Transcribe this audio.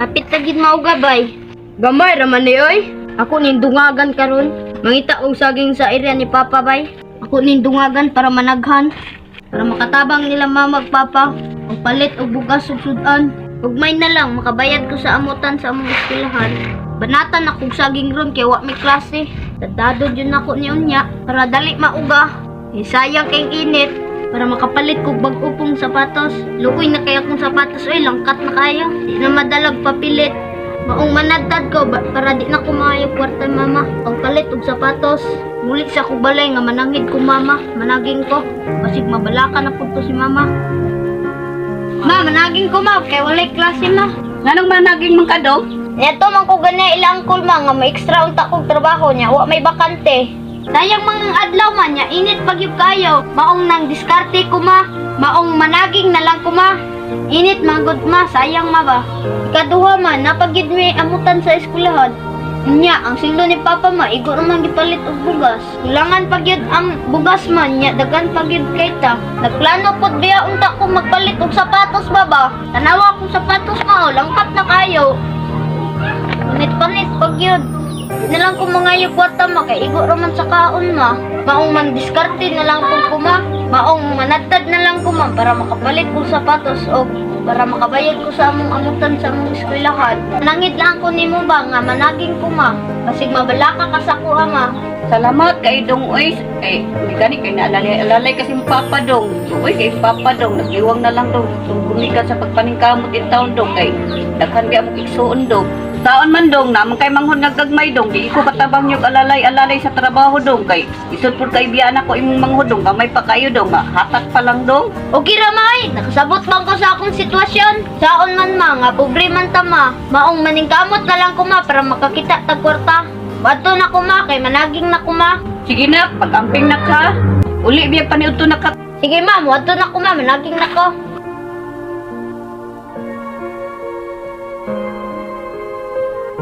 Hapit na gid mauga, bay. Gamay raman ni oy. Ako ning dungagan karon. Mangita og saging sa area ni Papa, bay. Ako ning dungagan para managhan. Para makatabang nila mama ug papa. Og palit og bugas ug sudan. Ugmay na lang makabayad ko sa amutan sa among eskwelahan. Banatan ako og saging ron kay wa may klase. Dadado jud nako ni unya para dali mauga. Eh, sayang kay init para makapalit kog bag-o pong sapatos. Lukoy na kay akong sapatos oy, langkat na kayo. Di na madalag papilit. Maong manadtad ko ba, para di na ko maayo kwarta, mama. Pagpalit og sapatos. Muli sa ko balay nga manangid ko, mama, managing ko. Basig mabalaka na pud to si mama. Ma, managing ko, ma, kay walay klase, ma. Nganong managing man ka, dong? Neto man ko gani ila uncle, ma, nga ma-extra unta kog trabaho niya, wa may bakante. Sayang mga adlaw man niya, init pag yung kayo. Maong nang diskarte ko, ma, maong managing na lang ko, ma. Init magod, ma, sayang ma ba. Ikaduha ma, napagid mi amutan sa eskwelahan. Nya, ang silo ni Papa, ma, igo naman gipalit og bugas. Kulangan pag yun ang bugas man, nya, dagan pag yun kay ta. Nagplano pod biya unta ko magpalit og sapatos ba ba? Tanawa akong sapatos, ma, oh, langkat na kayo. Panit-panit pag yun. Di na lang ko mga kwarta, ma, kay igo raman sa kaon, ma. Maong man diskarte na lang ko ma. Maong manadtad na lang ko, ma, para makapalit ko sapatos o para makabayad ko sa among amutan sa among eskwelahan. Nangid lang ko nimo ba nga managing ko, ma. Basig mabalaka ka sa kuha, ma. Salamat kay dong oy. Eh, may gani kay naalalay kasi mo papa dong. Uy, kay papa dong, nagliwang na lang dong. Tung gumikan sa pagpaningkamot in taon dong kay daghan biya mo igsuon dong. Taon man dong, naman kay manghod nga gagmay dong, di ko katabang nyug alalay-alalay sa trabaho dong kay isod pud kay biya na ko imong manghod dong, gamay pa kayo dong, hatak pa lang dong. Okay ra, may, nakasabot man ko sa akong sitwasyon. Saon man, ma, nga pobre man ta, ma. Maong maningkamot na lang ko, ma, para makakita tag kwarta. Bato na ko, ma, kay managing na ko, ma. Sige na, pag-amping na ka. Uli biya paniudto na ka. Sige, ma'am, wadto na ko, ma, managing na ko.